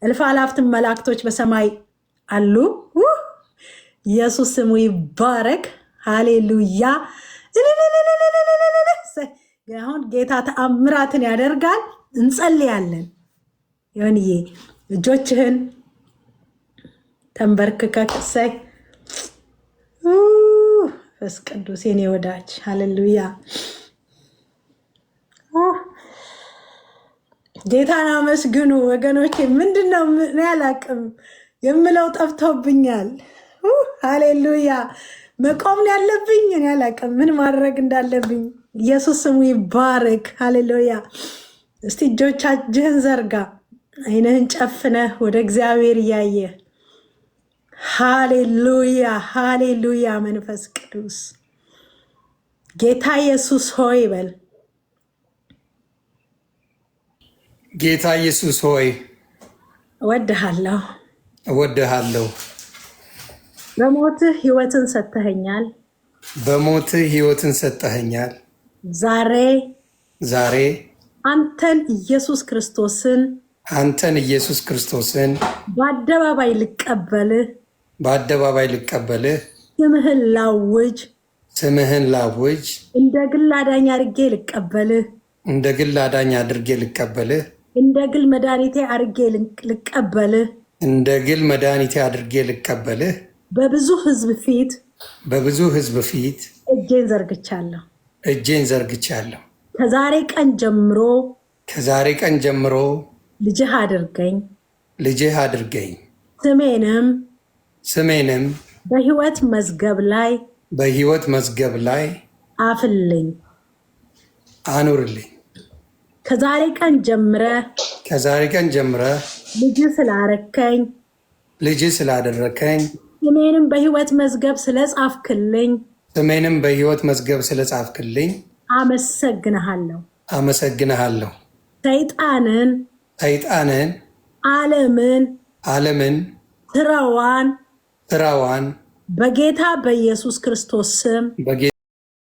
እልፍ አላፍትን መላእክቶች በሰማይ አሉ። ኢየሱስ ስሙ ይባረክ። ሃሌሉያ። አሁን ጌታ ተአምራትን ያደርጋል። እንጸልያለን። ይሁንዬ እጆችህን ተንበርክከህ እሰይ መንፈስ ቅዱስ የኔ ወዳጅ ሃሌሉያ። ጌታን አመስግኑ ወገኖቼ። ምንድን ነው እኔ አላቅም የምለው ጠፍቶብኛል። ሃሌሉያ። መቆም ነው ያለብኝ። እኔ አላቅም ምን ማድረግ እንዳለብኝ። ኢየሱስ ስሙ ይባረክ። ሃሌሉያ። እስቲ እጆቻችህን ዘርጋ፣ አይንህን ጨፍነህ ወደ እግዚአብሔር እያየህ ሃሌሉያ፣ ሃሌሉያ። መንፈስ ቅዱስ ጌታ ኢየሱስ ሆይ በል። ጌታ ኢየሱስ ሆይ እወድሃለሁ፣ እወድሃለሁ። በሞትህ ሕይወትን ሰጥተኸኛል። በሞትህ ሕይወትን ሰጠኸኛል። ዛሬ ዛሬ አንተን ኢየሱስ ክርስቶስን አንተን ኢየሱስ ክርስቶስን በአደባባይ ልቀበልህ፣ በአደባባይ ልቀበልህ፣ ስምህን ላውጅ፣ ስምህን ላውጅ፣ እንደ ግል አዳኝ አድርጌ ልቀበልህ፣ እንደ ግል አዳኝ አድርጌ ልቀበልህ፣ እንደ ግል መድኃኒቴ አድርጌ ልቀበልህ፣ እንደ ግል መድኃኒቴ አድርጌ ልቀበልህ፣ በብዙ ሕዝብ ፊት በብዙ ሕዝብ ፊት እጄን ዘርግቻለሁ። እጄን ዘርግቻለሁ። ከዛሬ ቀን ጀምሮ ከዛሬ ቀን ጀምሮ ልጅህ አድርገኝ፣ ልጅህ አድርገኝ፣ ስሜንም ስሜንም በሕይወት መዝገብ ላይ በሕይወት መዝገብ ላይ አፍልኝ፣ አኑርልኝ። ከዛሬ ቀን ጀምረህ ከዛሬ ቀን ጀምረህ ልጅህ ስላረከኝ ልጅህ ስላደረከኝ ስሜንም በሕይወት መዝገብ ስለጻፍክልኝ ስሜንም በሕይወት መዝገብ ስለጻፍክልኝ አመሰግንሃለሁ። አመሰግንሃለሁ። ሰይጣንን ሰይጣንን ዓለምን ዓለምን ስራዋን ስራዋን በጌታ በኢየሱስ ክርስቶስ ስም በጌታ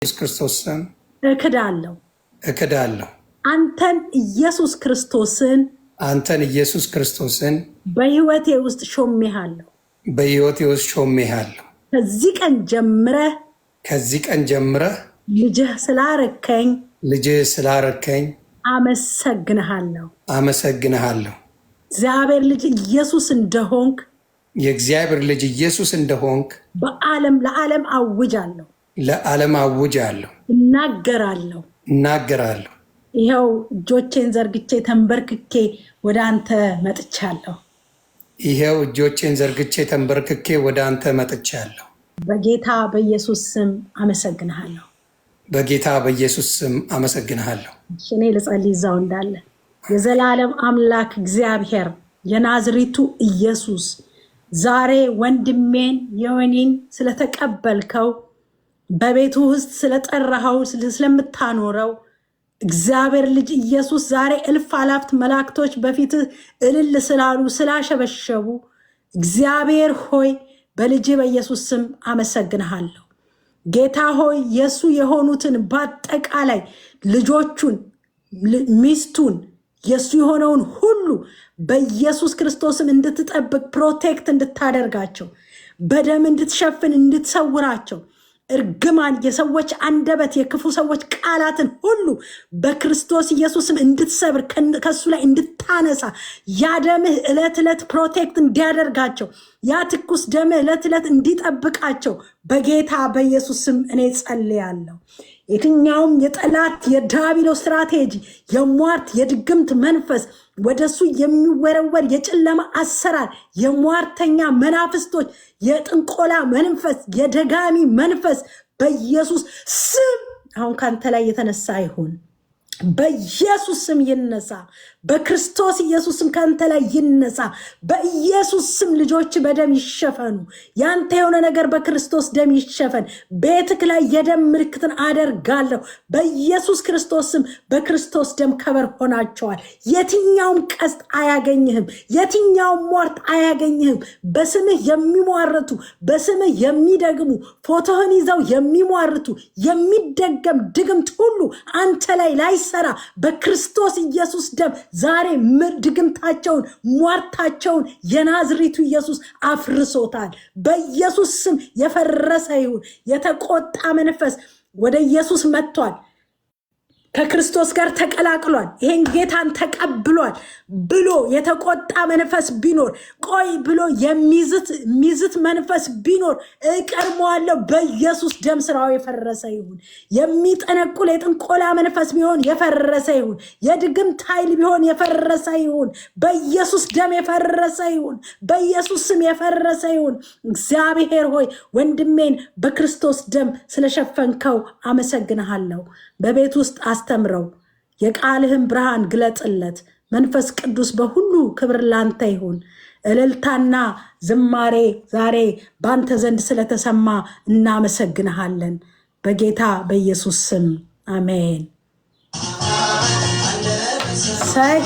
ኢየሱስ ክርስቶስ ስም እክዳለሁ። እክዳለሁ። አንተን ኢየሱስ ክርስቶስን አንተን ኢየሱስ ክርስቶስን በሕይወቴ ውስጥ ሾሜሃለሁ። በሕይወቴ ውስጥ ሾሜሃለሁ። ከዚህ ቀን ጀምረህ ከዚህ ቀን ጀምረህ ልጅህ ስላረከኝ ልጅህ ስላረከኝ አመሰግንሃለሁ። አመሰግንሃለሁ። እግዚአብሔር ልጅ ኢየሱስ እንደሆንክ የእግዚአብሔር ልጅ ኢየሱስ እንደሆንክ በዓለም ለዓለም አውጃለሁ፣ ለዓለም አውጃለሁ፣ እናገራለሁ፣ እናገራለሁ። ይኸው እጆቼን ዘርግቼ ተንበርክኬ ወደ አንተ መጥቻለሁ። ይኸው እጆቼን ዘርግቼ ተንበርክኬ ወደ አንተ መጥቻለሁ። በጌታ በኢየሱስ ስም አመሰግንሃለሁ። በጌታ በኢየሱስ ስም አመሰግንሃለሁ። እኔ ልጸልይ እዛው እንዳለ የዘላለም አምላክ እግዚአብሔር የናዝሪቱ ኢየሱስ ዛሬ ወንድሜን ዮኒን ስለተቀበልከው በቤቱ ውስጥ ስለጠራኸው ስለምታኖረው እግዚአብሔር ልጅ ኢየሱስ ዛሬ እልፍ አላፍት መላእክቶች በፊት እልል ስላሉ ስላሸበሸቡ እግዚአብሔር ሆይ በልጅ በኢየሱስ ስም አመሰግንሃለሁ። ጌታ ሆይ የእሱ የሆኑትን በአጠቃላይ ልጆቹን፣ ሚስቱን፣ የእሱ የሆነውን ሁሉ በኢየሱስ ክርስቶስም እንድትጠብቅ protect እንድታደርጋቸው በደም እንድትሸፍን እንድትሰውራቸው እርግማን፣ የሰዎች አንደበት፣ የክፉ ሰዎች ቃላትን ሁሉ በክርስቶስ ኢየሱስም እንድትሰብር ከሱ ላይ እንድታነሳ ያ ደምህ ዕለት ዕለት protect እንዲያደርጋቸው ያ ትኩስ ደምህ ዕለት ዕለት እንዲጠብቃቸው በጌታ በኢየሱስ ስም እኔ ጸልያለሁ። የትኛውም የጠላት የዲያብሎስ ስትራቴጂ፣ የሟርት የድግምት መንፈስ ወደሱ የሚወረወር የጨለማ አሰራር፣ የሟርተኛ መናፍስቶች፣ የጥንቆላ መንፈስ፣ የደጋሚ መንፈስ በኢየሱስ ስም አሁን ካንተ ላይ የተነሳ ይሁን። በኢየሱስ ስም ይነሳ። በክርስቶስ ኢየሱስ ስም ከአንተ ላይ ይነሳ። በኢየሱስ ስም ልጆች በደም ይሸፈኑ። ያንተ የሆነ ነገር በክርስቶስ ደም ይሸፈን። ቤትክ ላይ የደም ምልክትን አደርጋለሁ። በኢየሱስ ክርስቶስ ስም በክርስቶስ ደም cover ሆናቸዋል። የትኛውም ቀስት አያገኝህም። የትኛውም ሟርት አያገኝህም። በስምህ የሚሟርቱ በስምህ የሚደግሙ ፎቶህን ይዘው የሚሟርቱ የሚደገም ድግምት ሁሉ አንተ ላይ ላይሰራ በክርስቶስ ኢየሱስ ደም ዛሬ ድግምታቸውን፣ ሟርታቸውን የናዝሪቱ ኢየሱስ አፍርሶታል። በኢየሱስ ስም የፈረሰ ይሁን። የተቆጣ መንፈስ ወደ ኢየሱስ መጥቷል። ከክርስቶስ ጋር ተቀላቅሏል። ይሄን ጌታን ተቀብሏል ብሎ የተቆጣ መንፈስ ቢኖር፣ ቆይ ብሎ የሚዝት መንፈስ ቢኖር እቀድመዋለሁ። በኢየሱስ ደም ስራው የፈረሰ ይሁን። የሚጠነቁል የጥንቆላ መንፈስ ቢሆን የፈረሰ ይሁን። የድግምት ኃይል ቢሆን የፈረሰ ይሁን። በኢየሱስ ደም የፈረሰ ይሁን። በኢየሱስ ስም የፈረሰ ይሁን። እግዚአብሔር ሆይ፣ ወንድሜን በክርስቶስ ደም ስለሸፈንከው አመሰግንሃለሁ። በቤት ውስጥ አስተምረው፣ የቃልህን ብርሃን ግለጥለት። መንፈስ ቅዱስ በሁሉ ክብር ላንተ ይሁን። እልልታና ዝማሬ ዛሬ በአንተ ዘንድ ስለተሰማ እናመሰግንሃለን። በጌታ በኢየሱስ ስም አሜን። ሰይ።